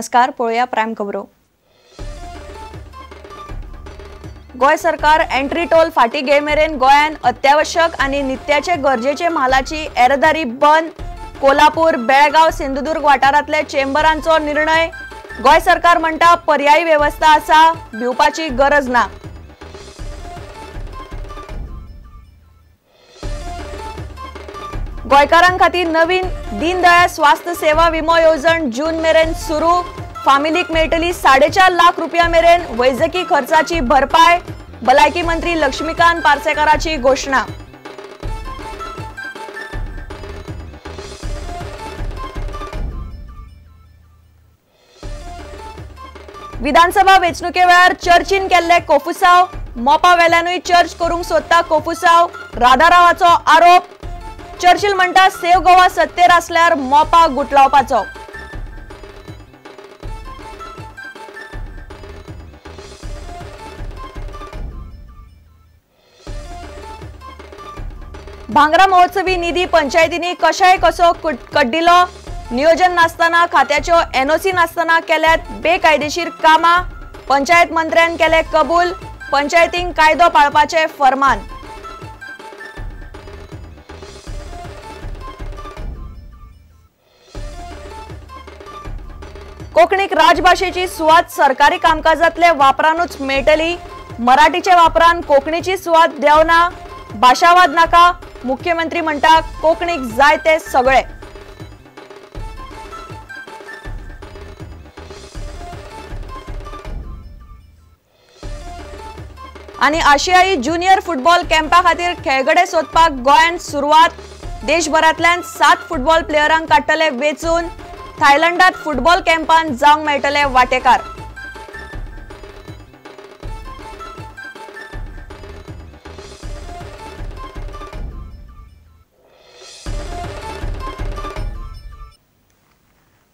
नमस्कार, पळोवया प्रायम खबरो। गोंय सरकार एंट्री टोल फाटी घे मेरेन गोंयान अत्यावश्यक आनी नित्याचे गरजेचे म्हालाची येरादारी बंद। कोल्हापूर, बेळगांव, सिंधुदुर्ग वाठारांतले चेंबरांचो निर्णय। गोंय सरकार म्हणटा पर्यायी वेवस्था आसा, भिवपाची गरज ना। गोंयकारां खातीर नवीन दीनदयाळ स्वास्थ्य सेवा विमो येवजण जून मेरेन सुरू। फामिलीक मेळटली 4.5 लाख रुपया मेरेन वैजकी खर्चाची भरपाय। भलायकी मंत्री लक्ष्मीकांत पार्सेकाराची घोशणा। विधानसभा वेंचणुके वेळार चर्चीन केल्ले कोफुसाव, मोपा वेल्यानूय चर्च करूंक सोदता कोफुसाव, राधारावाचो आरोप। चर्चिल म्हणटा सेव गोवा सत्तेर आसल्यार मोपा गुटलावपाचो। भांगरा महोत्सवी निधी पंचायतींनी कशाय कसो कड्डिलो, नियोजन नासतना, खात्याच्यो एनओसी नासतना केल्यात बेकायदेशीर कामां। पंचायत मंत्र्यान केले कबूल, पंचायतींक कायदो पाळपाचें फरमान। कोंकणीक राजभाशेची सुवात सरकारी कामकाजांतले वापरानूच मेळटली। मराठीच्या वापरान कोंकणीची सुवात देवना, भाशावाद नाका। मुख्यमंत्री म्हणटा कोंकणीक जाय ते सगळे। आनी आशियाई ज्युनियर फुटबॉल कॅम्पा खातीर खेळगडे सोदपाक गोंयांत सुरवात। देशभरांतल्यान 7 फुटबॉल प्लेयरांक काडटले वेंचून। थायलंडात फुटबॉल कॅम्पान जावंक मेळटले वाटेकार।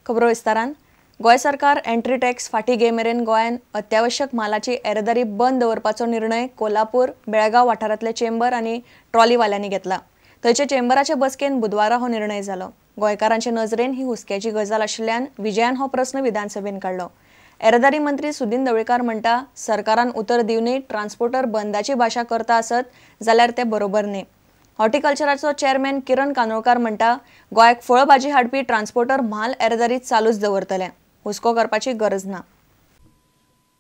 खबरो विस्तारान। गोंय सरकार एंट्री टॅक्स फाटी घे मेरेन गोंयान अत्यावश्यक म्हालाची येरादारी बंद दवरपाचो निर्णय कोल्हापूर, बेळगांव वाठारांतले चेंबर आनी ट्रॉलीवाल्यांनी घेतला। थंयचे चेंबराचे बसकेन बुधवारा हो निर्णय जालो। गोंयकारांचे नजरेन ही हुस्क्याची गजाल आशिल्ल्यान विजयान हो प्रस्न विधानसभेन काडलो। येरादारी मंत्री सुदिन ढवळीकार म्हणटा सरकारान उतर दिवनूय ट्रान्सपोर्टर बंदाची भाशा करता आसत जाल्यार ते बरोबर न्ही। हॉर्टिकल्चराचो चेअरमॅन किरण कानोळकार म्हणटा गोंयाक फळ भाजी हाडपी ट्रान्सपोर्टर म्हाल येरादारी चालूच दवरतले, हुस्को करपाची गरज ना।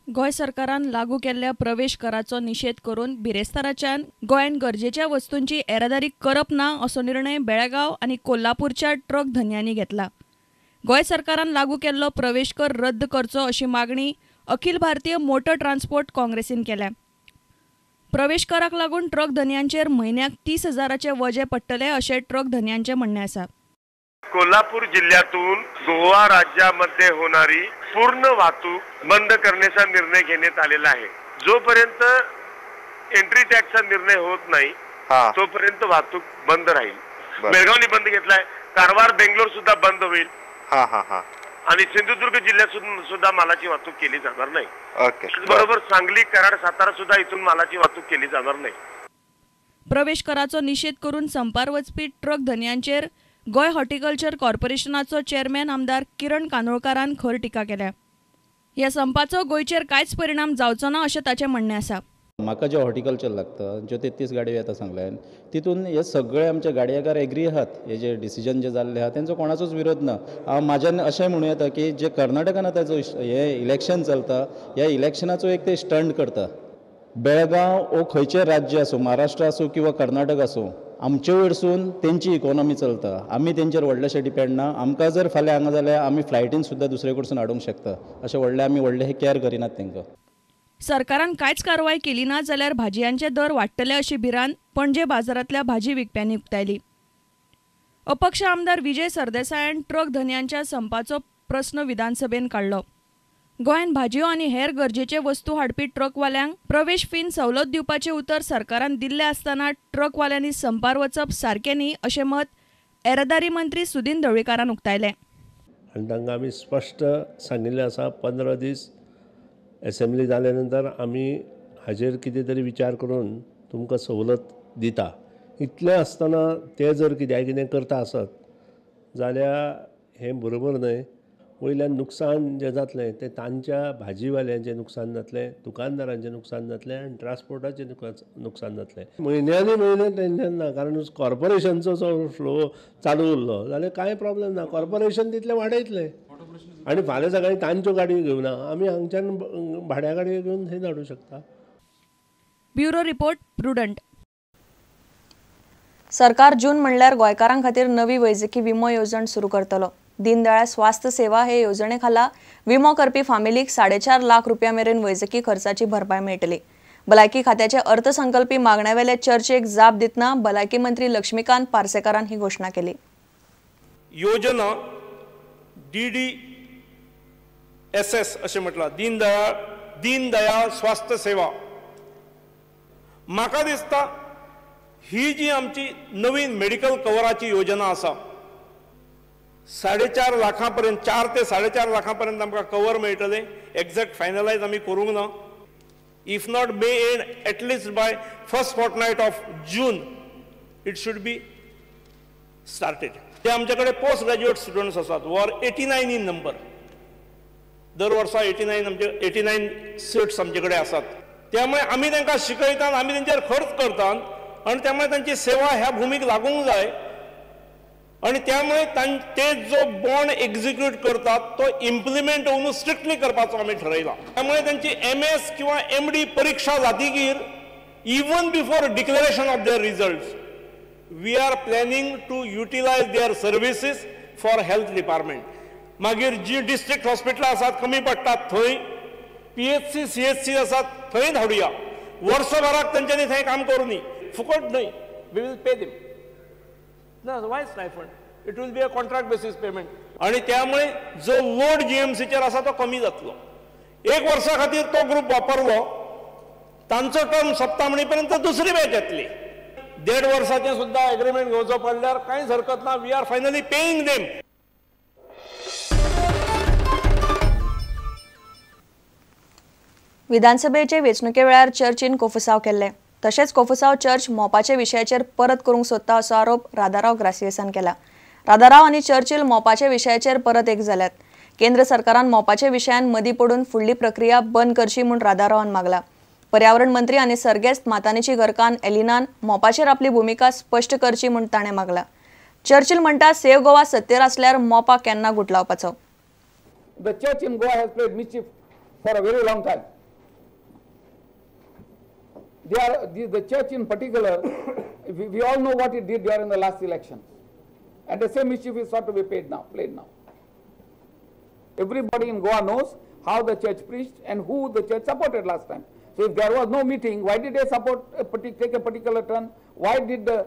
गोंय सरकारान लागू केल्ल्या प्रवेश कराचो निशेध करून बिरेस्ताराच्यान गोंयांत गरजेच्या वस्तूंची येरादारी करप ना असो निर्णय बेळगांव आनी कोल्हापूरच्या ट्रक धनयांनी घेतला। गोंय सरकारान लागू केल्लो प्रवेश कर रद्द करचो अशी मागणी अखिल भारतीय मोटर ट्रान्सपोर्ट काँग्रेसीन केल्या। प्रवेश कराक लागून ट्रक धनयांचेर म्हयन्याक 30,000 वजें पडटले अशें ट्रक धनयांचें म्हणणें आसा। कोल्हापूर जिल्ह्यातून गोवा राज्यामध्ये होणारी पूर्ण वाहतूक बंद करण्याचा निर्णय घेण्यात आलेला आहे। जोपर्यंत एंट्री टॅक्सचा निर्णय होत नाही तोपर्यंत वाहतूक बंद राहील। बेळगावनी बंद घेतलाय, कारवार, बेंगलोर सुद्धा बंद होईल आणि सिंधुदुर्ग जिल्ह्यात सुद्धा मालाची वाहतूक केली जाणार नाही। बरोबर सांगली, कराड, सातारा सुद्धा इथून मालाची वाहतूक केली जाणार नाही। प्रवेश कराचो निषेध करून संपार वचपी ट्रक धनयांचेर गोंय हॉर्टिकल्चर कॉर्पोरेशनाचो चेअरमॅन आमदार किरण कानोळकारान खर टिका केल्या। ह्या संपाचो गोंयचेर कांयच परिणाम जावचो ना अशें ताचें म्हणणें आसा। म्हाका जे हॉर्टिकल्चर लागता, ज्यो 33 गाडयो येता सांगल्यान, तितून हे सगळे आमचे गाडयेकार एग्री आहात। हे जे डिसिजन जे जाल्ले आहा तेंचो कोणाचोच विरोध ना। हांव म्हाज्यान अशें म्हणूं येता की जे कर्नाटकान आतां जो हे इलेक्शन चलता, ह्या इलेक्शनाचो एक ते स्टंट करता। बेळगांव वो खंयचें राज्य आसूं, महाराष्ट्र आसूं किंवा कर्नाटक आसूं, आमचे वयरसून तेंची इकॉनॉमी चलता। आमी तेंचेर व्हडलेशे डिपेंड ना। आमकां जर फाल्यां हांगा जाल्यार आमी फ्लायटीन सुद्दां दुसरे कडसून हाडूंक शकता। अशें व्हडलें आमी व्हडलें हे कॅर करिनात तेंकां। सरकारान कांयच कारवाय केली ना जाल्यार भाजयांचे दर वाडटले अशी भिरांत पणजे बाजारांतल्या भाजी विकप्यांनी उक्तायली। अपक्ष आमदार विजय सरदेसायान ट्रक धनयांच्या संपाचो प्रस्न विधानसभेन काडलो। गोंयांत भाजयो आनी हेर गरजेचे वस्तू हाडपी ट्रकवाल्यांक प्रवेश फीन सवलत दिवपाचें उतर सरकारान दिल्लें आसतना ट्रकवाल्यांनी संपार वचप सारकें न्ही अशें मत येरादारी मंत्री सुदिन ढवळीकारान उक्तायलें। आनी तांकां आमी स्पश्ट सांगिल्लें आसा, 15 दीस असेंब्ली जाल्या नंतर आमी हाजेर कितें तरी विचार करून तुमकां सवलत दिता। इतलें आसतना ते जर कित्याक कितें करता आसत जाल्यार हें बरोबर न्हय। वयल्यान नुकसान जें जातलें तें तांच्या भाजीवाल्यांचें नुकसान जातलें, दुकानदारांचें नुकसान जातलें आनी ट्रान्सपोर्टाचें नुकसान जातलें. म्हयन्यानी म्हयने टेंशन ना, कारण कॉर्पोरेशनचो जो फ्लो चालू उरलो जाल्यार कांय प्रॉब्लम ना. कॉर्पोरेशन तितलें वाडयतलें आनी फाल्यां सकाळीं तांच्यो गाडयो घेवना आमी हांगच्यान भाड्या गाडयो घेवन थंय धाडूं शकता. Bureau report, Prudent. सरकार जून म्हणल्यार गोंयकारां खातीर नवी वैजकी विमो येवजण सुरू करतलो. दीनदयाळ स्वास्थ्य सेवा हे येवजणे खाला विमो करपी फामिलीक 4.5 लाख रुपया मेरेन वैजकी खर्चाची भरपाय मेळटली. भलायकी खात्याचे अर्थसंकल्पी मागण्यावेले चर्चेक जाप दितना भलायकी मंत्री लक्ष्मीकांत पार्सेकारान ही घोशणा केली. योजना DDSS अशें म्हटलां, दीनदयाळ स्वास्थ्य सेवा. म्हाका दिसता ही जी आमची नवीन मेडिकल कवराची योजना आसा, 4.5 लाखां पर्यंत, 4 ते 4.5 लाखां पर्यंत आमकां कवर मेळटलें. एग्जॅक्ट फायनलायज आमी करूंक ना. If not May end, at least by first fortnight of June it should be started. ते आमचे कडेन पोस्ट ग्रॅज्युएट स्टुडंट्स आसात, who are 89 in number. दर वर्सा 89 सीट्स आमचे कडेन आसात. त्यामुळे आमी तांकां शिकयतात, आमी तेंचेर खर्च करतात आनी त्यामुळे तांची सेवा ह्या भुमीक लागूंक जाय. आनी त्यामुळे ते जो बॉन्ड एक्झिक्यूट करतात तो इम्प्लिमेंट होऊन स्ट्रिक्टली करपाचो आमी ठरयला. त्यामुळे तांची MS किंवा MD परिक्षा जातीगीर even before declaration of their results we are planning to utilise their services for health department. मागीर जी डिस्ट्रिक्ट हॉस्पिटलां आसात कमी पडटात थंय, PHC CHC आसात थंय धाडुया. वर्सभराक तांच्यांनी थंय काम करूं न्ही, फुकट न्हय, we will pay them. ना, why stipend? It will be a contract basis payment. आनी त्यामुळे जो लोड GMCचेर आसा तो कमी जातलो. एक वर्सा खातीर तो ग्रूप वापरलो, तांचो टर्म सोंपता म्हणी पर्यंत दुसरी बॅच येतली. 1.5 वर्साचें सुद्दां एग्रीमेंट घेवचो पडल्यार कांयच हरकत ना. We are finally paying them. विधानसभेचे वेंचणुके वेळार चर्चीन कोफुसाव केल्ले, तशेंच कोफुसाव चर्च मोपाच्या विशयाचेर परत करूंक सोदता असो आरोप राधाराव ग्रासियसान केला. राधाराव आनी चर्चील मोपाच्या विशयाचेर परत एक जाल्यात. केंद्र सरकारान मोपाच्या विशयान मदीं पडून फुडली प्रक्रिया बंद करची म्हूण राधारावान मागला. पर्यावरण मंत्री आनी सर्गेस्त मातानीची घरकान्न एलिनान मोपाचेर आपली भुमिका स्पश्ट करची म्हूण ताणें मागला. चर्चील म्हणटा, सेव्ह गोवा सत्तेर आसल्यार मोपा केन्ना गुटलावपाचो. The church in Goa has played mischief for a very long time. The church in particular, we all know what it did during the last election. And the same mischief is sought to be played now. Everybody in Goa knows how the church preached and who the church supported last time. So if there was no meeting, why did they support take a particular turn? Why did the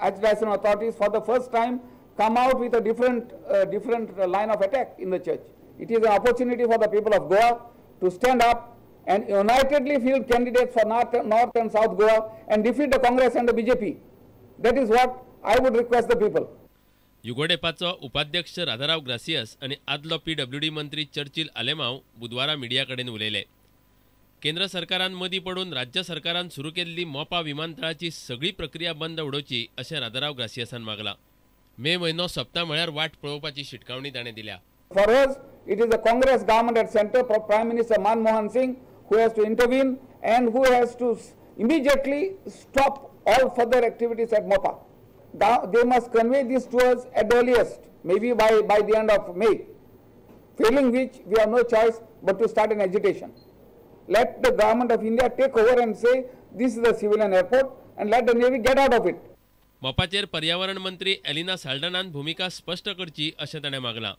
archdiocesan authorities for the first time come out with a different line of attack in the church? It is an opportunity for the people of Goa to stand up and unitedly field candidates for North and South Goa and defeat the Congress and the BJP. That is what I would request the people. युगोडेपाचो उपाध्यक्ष Radharao gracious आनी आदलो PWD मंत्री Churchill Alemao बुधवारा media कडेन उलयले. केंद्र सरकारान मदीं पडून राज्य सरकारान सुरू केल्ली मोपा विमानतळाची सगळी प्रक्रिया बंद उडोवची अशें राधाराव ग्रासियसान मागलां. मे म्हयनो सोंपता म्हळ्यार वाट पळोवपाची शिटकावणी ताणें दिल्या. For us, it is the Congress government at center, Prime Minister Manmohan Singh, who has to intervene and who has to immediately stop all further activities at Mopa. They must convey this to us at the earliest, maybe by the end of May, failing which we have no choice but to start an agitation. Let the government of India take over and say this is a civilian airport and let the Navy get out of it. मोपाचेर पर्यावरण मंत्री Elina साल्डानान भूमिका स्पष्ट करची अशें ताणें मागलां.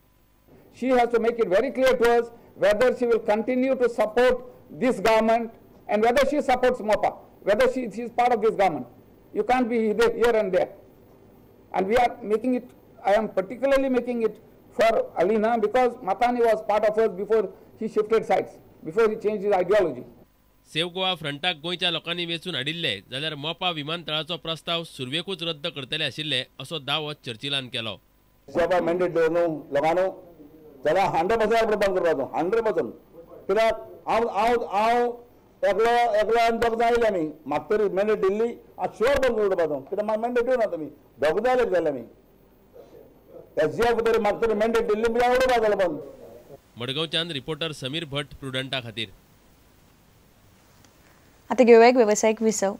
She has to make it very clear to us whether she will continue to support this government and whether she supports Mopa, whether she is part of this government. You can't be here and there. And we are making it, I am particularly making it for Alina because Matani was part of us before he shifted sides, before he changed his ideology. Save Goa फ्रंटाक गोंयच्या लोकांनी वेंचून हाडिल्ले जाल्यार मोपा विमानतळाचो प्रस्ताव सुरवेकूच रद्द करतले आशिल्ले असो दावो चर्चिलान केलो. मॅन्डेट न्हू लोकांनो जाल्यार 100% बंद करपाचो, 100%. कित्याक हांव हांव हांव एकलो एकलो आनी दोग जाण आयले आमी, म्हाका तरी मॅन्डेट दिल्ली हांव शुअर बंद करून उडोवपाचो. कित्याक म्हाका मॅन्डेट दिवना तुमी, दोग जाय जाल्यार आमी एस जी एफ तरी मागतरी मॅन्डेट दिल्ली म्हणजे उडोवपा जालें बंद. मडगांवच्यान रिपोर्टर समीर भट प्रुडंटा खातीर. आता घेवया एक वेवसायीक विसव.